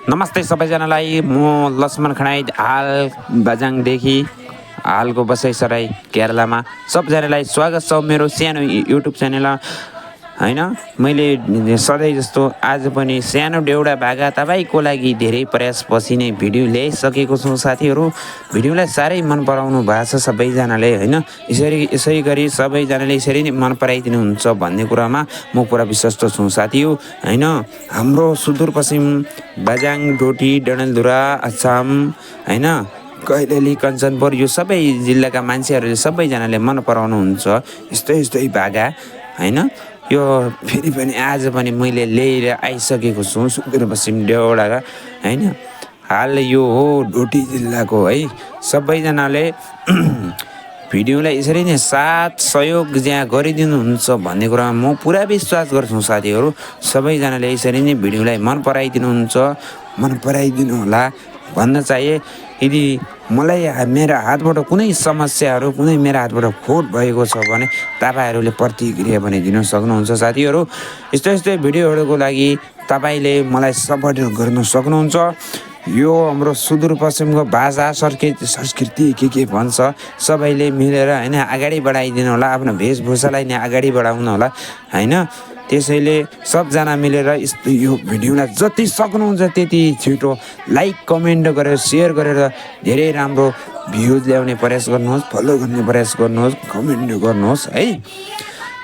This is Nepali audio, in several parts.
नमस्ते सबैजनालाई, म लक्ष्मण खनाई हाल बजाङदेखि हालको बसाइसराई केरलामा सबजनालाई स्वागत छ मेरो सानो युट्युब च्यानलमा हैन। मैले सधैँ जस्तो आज पनि सानो देउडा भागा तपाईको लागि धेरै प्रयासपछि नै भिडियो ल्याइसकेको छु साथीहरू। भिडियोलाई साह्रै मन पराउनु भएको छ सबैजनाले हैन। यसै गरी सबैजनाले यसरी नै मन पराइदिनुहुन्छ भन्ने कुरामा म पुरा विश्वस्त छु साथी हो हैन। हाम्रो सुदूरपश्चिम बजाङ डोटी डडेलधुरा असम हैन कैलाली कञ्चनपुर यो सबै जिल्लाका मान्छेहरूले सबैजनाले मन पराउनुहुन्छ यस्तै भागा हैन। यो फेरि पनि आज पनि मैले लिएर आइसकेको छु सुदूरपश्चिम देउडाका हैन। हाल यो हो डोटी जिल्लाको है। सबैजनाले भिडियोलाई यसरी नै साथ सहयोग ज्या गरिदिनुहुन्छ भन्ने कुरामा म पुरा विश्वास गर्छु साथीहरू। सबैजनाले यसरी नै भिडियोलाई मन पराइदिनु होला भन्न चाहे। यदि मलाई मेरो हातबाट कुनै समस्याहरू कुनै मेरो हातबाट खोट भएको छ भने तपाईहरूले प्रतिक्रिया पनि दिन सक्नुहुन्छ साथीहरू। यस्तै भिडियोहरूको लागि तपाईले मलाई सपोर्ट गर्न सक्नुहुन्छ। यो हाम्रो सुदूरपश्चिमको भाषा संस्कृति के भन्छ सबैले मिलेर हैन अगाडि बढाइदिनु होला। आफ्नो वेशभूषालाई नै अगाडि बढाउनु होला हैन। त्यसैले सबजना मिलेर यो भिडियोलाई जति सक्नुहुन्छ त्यति छिटो लाइक कमेन्ट गरेर सेयर गरेर धेरै राम्रो भ्युज ल्याउने प्रयास गर्नुहोस्, फलो गर्ने प्रयास गर्नुहोस्, कमेन्ट गर्नुहोस् है।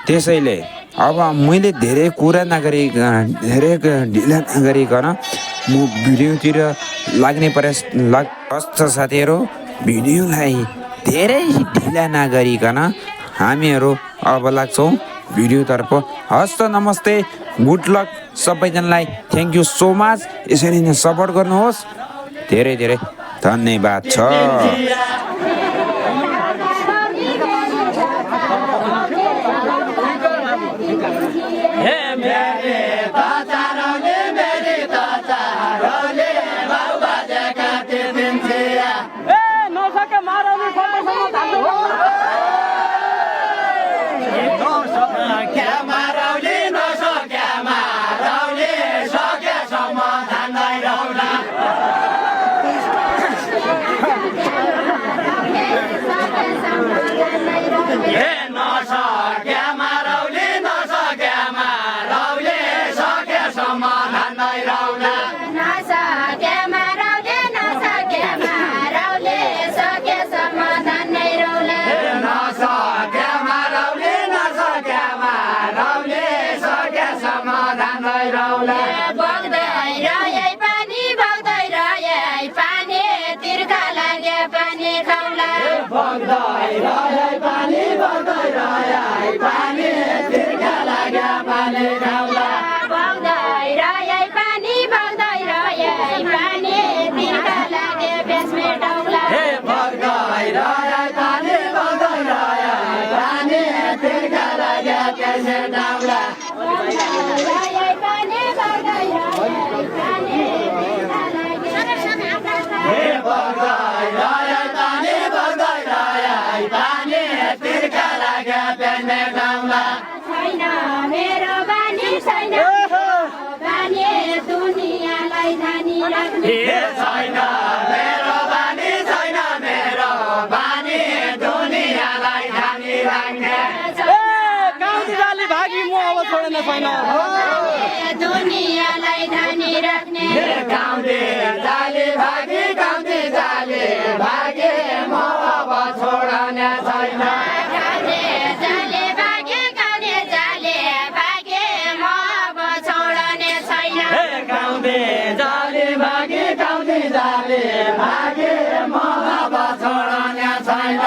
त्यसैले अब मैले धेरै कुरा धेरै ढिला नगरिकन म भिडियोतिर लाग्ने प्रयास लाग्छ साथीहरू। भिडियोलाई धेरै ढिला नगरिकन हामीहरू अब लाग्छौँ भिडियोतर्फ। हस्त नमस्ते, गुड लक सबैजनालाई। Thank you so much. यसरी नै सपोर्ट गर्नुहोस्। धेरै धन्यवाद छ। दुनियालाई धनी राख्ने गाउँले जाले भागे गाउँले जाले भागे म अब छोड्ने छैन। गाउँले जाले भागे गाउँले जाले भागे म अब छोड्ने छैन। गाउँले जाले भागे गाउँले जाले भागे म अब छोड्ने छैन।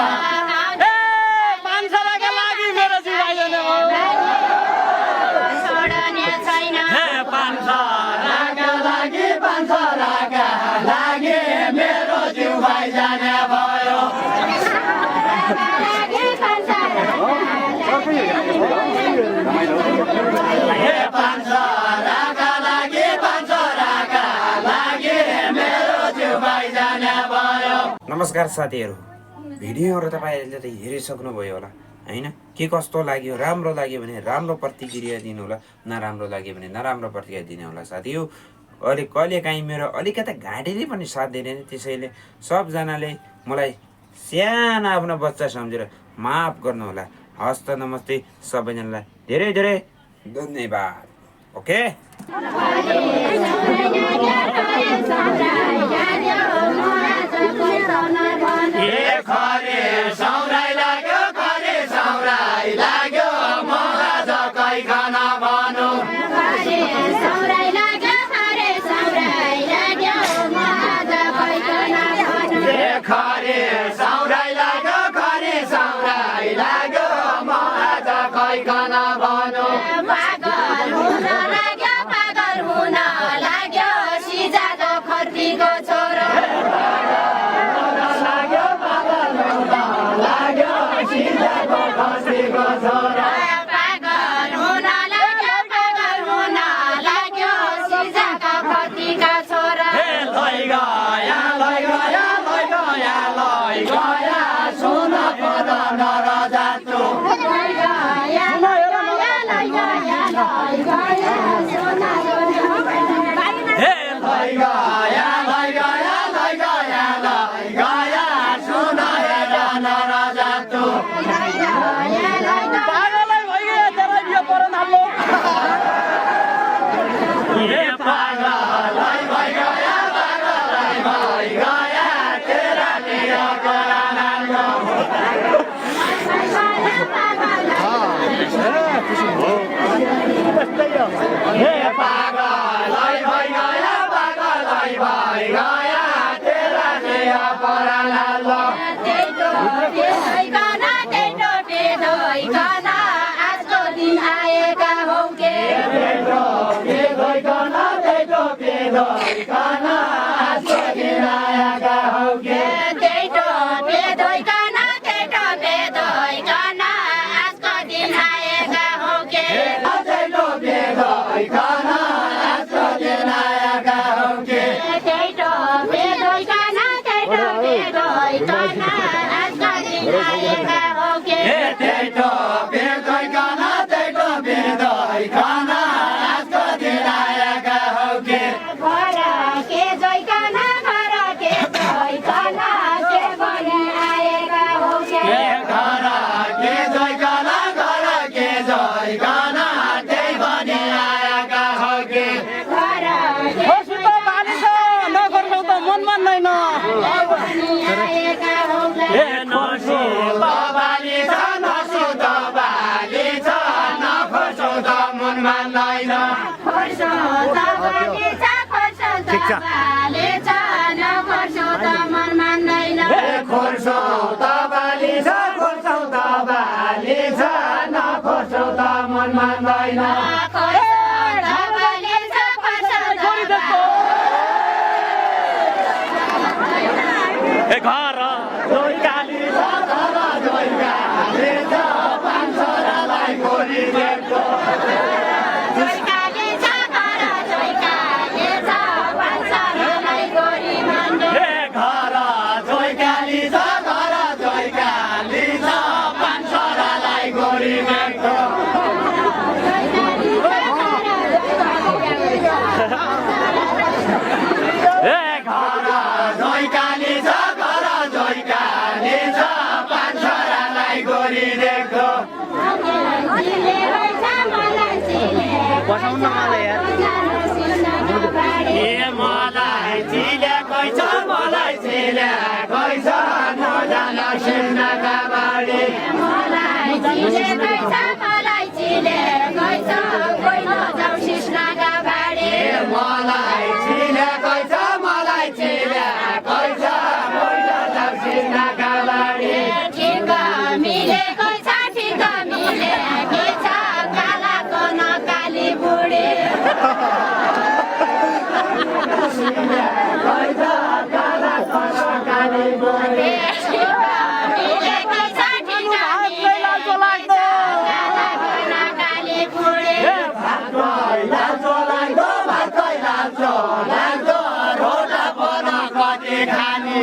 नमस्कार साथीहरू, भिडियोहरू तपाईहरूले त हेरिसक्नुभयो होला होइन के कस्तो लाग्यो राम्रो लाग्यो भने राम्रो प्रतिक्रिया दिनु होला नराम्रो लाग्यो भने नराम्रो प्रतिक्रिया दिनु होला साथी हो अहिले कहिलेकाहीँ मेरो अलिकति घाँटीले पनि साथ दिँदैन त्यसैले सबजनाले मलाई सानो आफ्नो बच्चा सम्झेर माफ गर्नुहोला हस्त नमस्ते सबैजनालाई धेरै धेरै धन्यवाद ओके खाने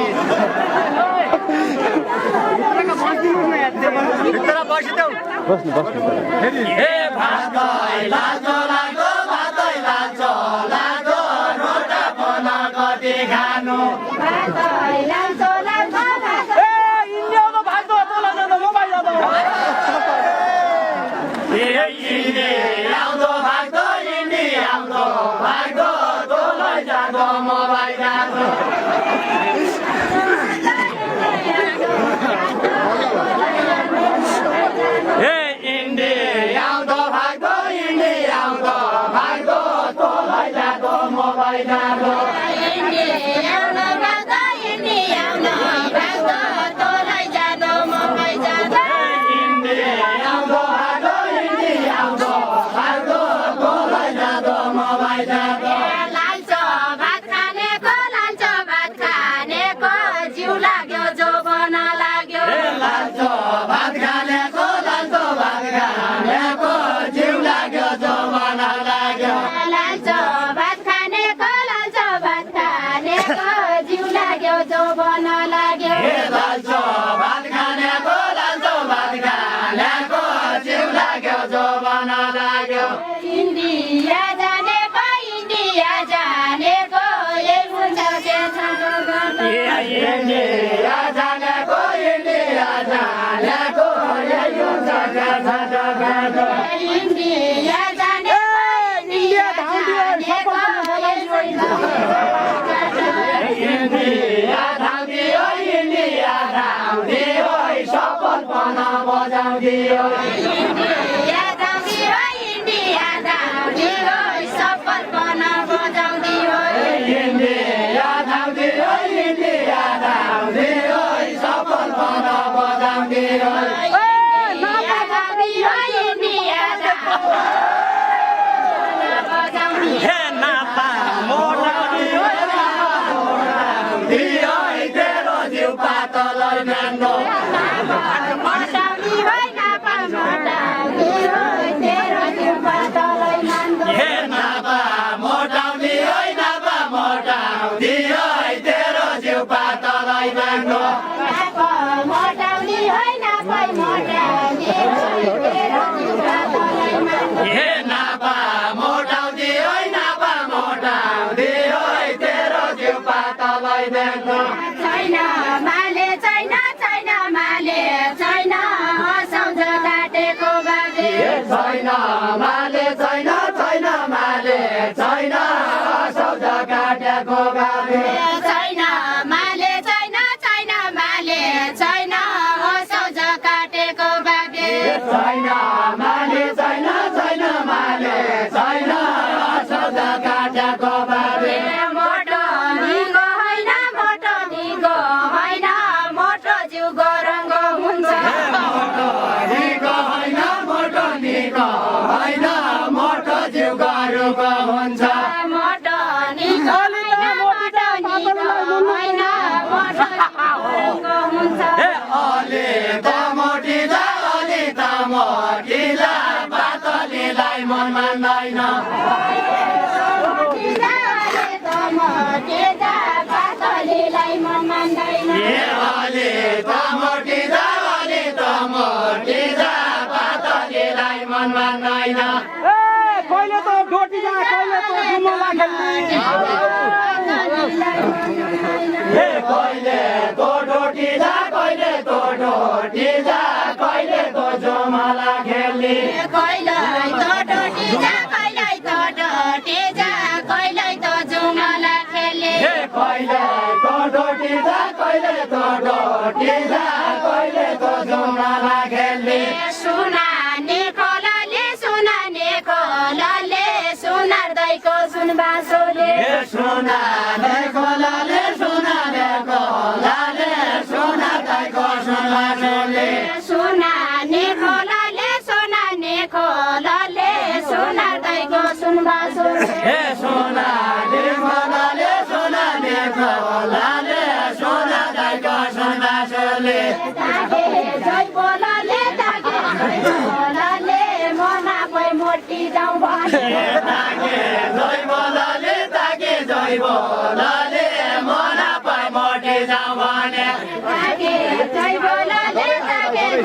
Jai Bola le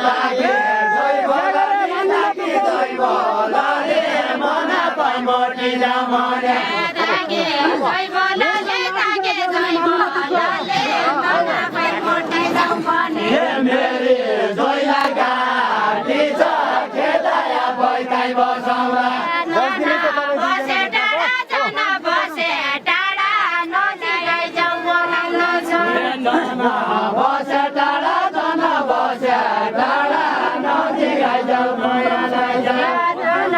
ताके जोइ बोलाले ताके जोइ बोलाले मना पाइ मोटी जामने ताके जोइ बोलाले ताके जोइ बोलाले मना पाइ मोटी जामने हे मेरी जोइ लगा दिछ खेदाया भइकाइ बसौला बसे टाढा जन बसे टाढा नजिकै जाउँ बोलाउन छोड बसे टाढा जन बसे टाढा नजिकै जाउँ मायालाई जन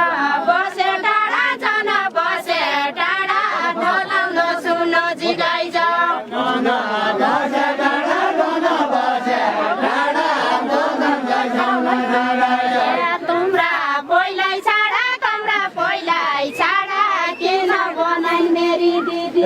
बसे टाढा जन बसे टाढा बोलाउन सुन नजिकै जाउँ बसे टाढा जन बसे टाढा नजिकै जाउँ तुम्रा पहिलाई छाडा कमरा पहिलाई छाडा किन बनाइ मेरी दिदी